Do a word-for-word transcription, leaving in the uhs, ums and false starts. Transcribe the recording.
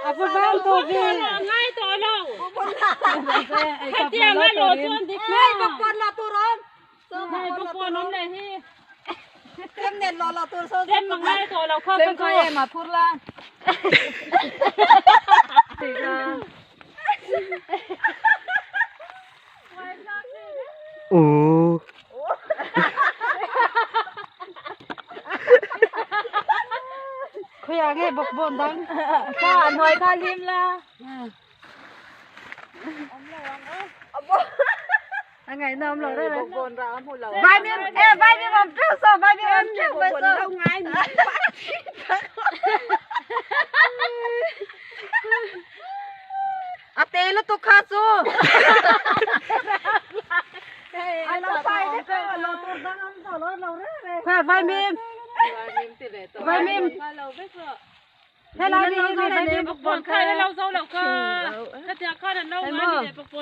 A bu bang to ve. Ngai to lo. Khatia ngai lo chuan dik na. Ngai, bawk pawn la tur awm. Ngai, bawk pawn awm leh hi. Sem nen lo lo tur so. Sem ma ngai to lo kha. Sem kha chu. Em a phur la. U. Khoi ang e, bawk pawn dang. Kha, a hnuai kha lim la. A ngaihna awm lo reng reng. Vaimim, eh, vaimim awm teuh saw, vaimim awm teuh mai saw. A tei lutuk kha chu. A lo pai de ka, a lo tur dang awm tawh lo, lo reng reng. Kha, vaimim. Vaimim. Helai mi, helai mi, bawk pawn kha. Helai lo zo lo kha. Khatia khan an lo ngai ni le bawk pawn.